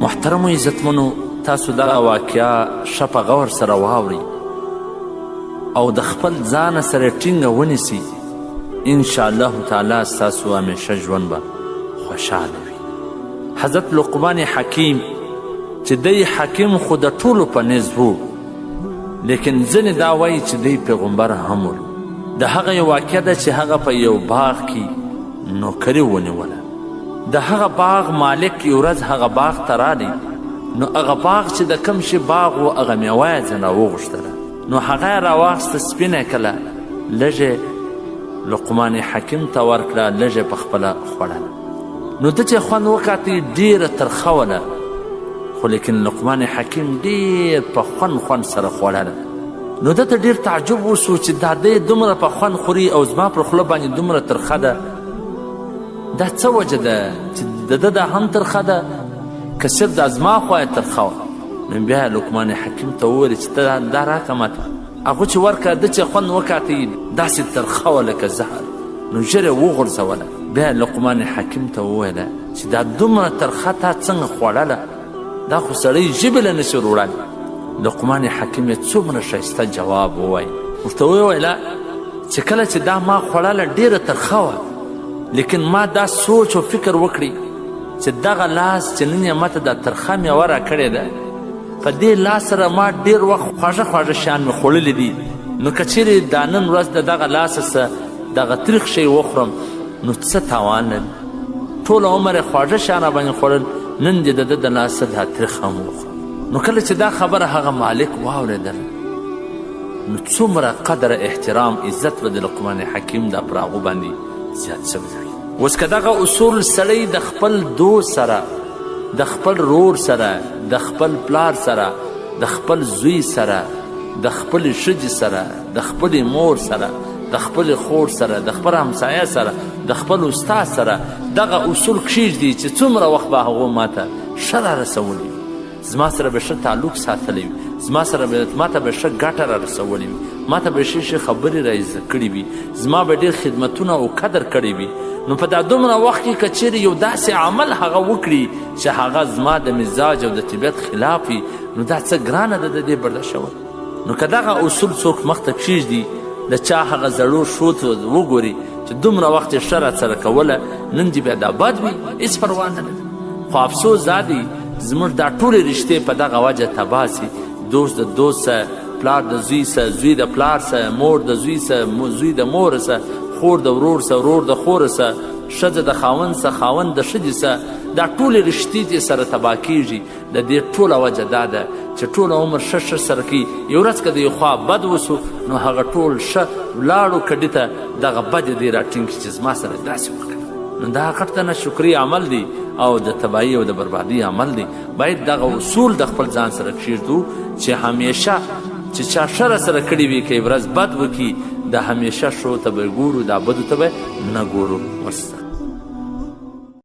محترمو عزتمنو، تاسو دغه واقعه ښه په غور سره واورئ او د خپل ځانه سره ټینګه ونیسئ. ان شاء الله تعالی ستاسو همیشه ژوند به خوشحاله وي. حضرت لقمان حکیم چې دی حکیم خو د ټولو په نزد و، لیکن ځینې دا وایي چې دی پیغمبر هم و. د هغه یو واقعه ده چې هغه په یو باغ کې نوکري ونیوله. د هغه باغ مالک یو ورځ هغه باغ ته راغی، نو هغه باغ چې د کوم شي باغ و هغه میوه یې ځنه وغوښتله. نو هغه یې راواخیسته، سپینه یې کړله، لږ یې لقمان حکیم ته ورکړه، لږ یې په خپله خوړله. نو ده چې خوند وکاتی ډېره ترخه وله، خو لیکن لقمان حکیم ډېر په خوند خوند سره خوړله. نو ده ته ډېر تعجب وشو چې دا دی دومره په خوند خوري او زما پر خوله باندې دومره ترخه ده، دا څه وجه ده چې د ده دا هم ترخه ده که صرف دا زما خوا یې ترخه وه؟ نو بیا لقمان حکیم ته وویل چې ته دا راکړه ماته. هغه چې ورکړه، ده چې خوند وکاتی داسې ترخه وه لکه زهر، نو ژر یې وغورځوله. بیا لقمان حکیم ته وویل چې دا دومره ترخه تا څنګه خوړله، دا خو سړی ژبې له نشي وروړلی. لقمان حکیم یې څومره ښایسته جواب ووایي، ورته وویله چې کله چې دا ما خوړله ډېره ترخه وه، لیکن ما دا سوچ او فکر وکړي چې دغه لاس چې نن یې ماته دا ترخه میوه راکړې ده، په دې لاس سره ما ډېر وخت خواږه خواږه شیان مې خوړلي دي، نو که چېرې دا نن ورځ د دغه لاسه څه دغه تریخ شی وخورم نو څه تاوان لري؟ ټوله عمر یې خواږه شیان راباندې خوړل، نن دې د ده د لاسه دا تریخ هم وخورم. نو کله چې دا خبره هغه مالک واورېدله، نو څومره قدر، احترام، عزت به د لقمان حکیم دا پر هغو باندې زیات شوی وي. اوس که دغه اصول سړی د خپل دوست سره، د خپل رور سره، د خپل پلار سره، د خپل زوی سره، د خپلې ښځې سره، د خپلې مور سره، د خپلې خور سره، د خپل همسایه سره، د خپل استاد سره دغه اصول کښېږدي چې څومره وخت به هغو ماته ښه را رسولي وي، زما سره به ښه تعلق ساتلی وي، زما سره به ماته به ښه ګټه را رسولې وي، ماته به ښې ښې خبرې را زده کړې وي، زما به ډېر خدمتونه او قدر کړی وي. نو په دا دومره وخت کې که چېرې یو داسې عمل هغه وکړي چې هغه زما د مزاج او د طبیعت خلاف وي، نو دا څه ګرانه ده د دې برداشتول. نو که دغه اصول څوک مخته کښېږدي، د چا هغه زړو ښو ته وګوري چې دومره وخت یې ښه راسره کوله، نن دې بیا دا بد وي، هېڅ پروا نه لري. خو افسوس دا دی زموږ دا ټولې رشتې په دغه وجه تباه سي. دوست د دوست سه، پلار د زوی سه، زوی د پلار سه، مور د زوی سه، زوی د مور سه، خور د ورور سه، ورور د خور سه، ښځه د خاوند سه، خاوند د ښځې سه، دا ټولې رشتې دې سره تباه کیږي. د دې ټوله وجه دا ده چې ټوله عمر ښه ښه سره کوي، یو ورځ که د یو خوا بد وسو نو هغه ټول ښه ولاړو کډي ته دغه بدې دی راټینګ کړي چې زما سره داسې وکړه. نو دا غټ د ناشکرۍ عمل دی او د تباهي او د بربادۍ عمل دی. باید دغه اصول د خپل ځان سره کښېږدو چې همیشه چې چا ښه راسره کړي وي، که ورځ بد وکړي، د همیشه ښو ته به ګورو، دا بدو ته به نه ګورو. والسلام.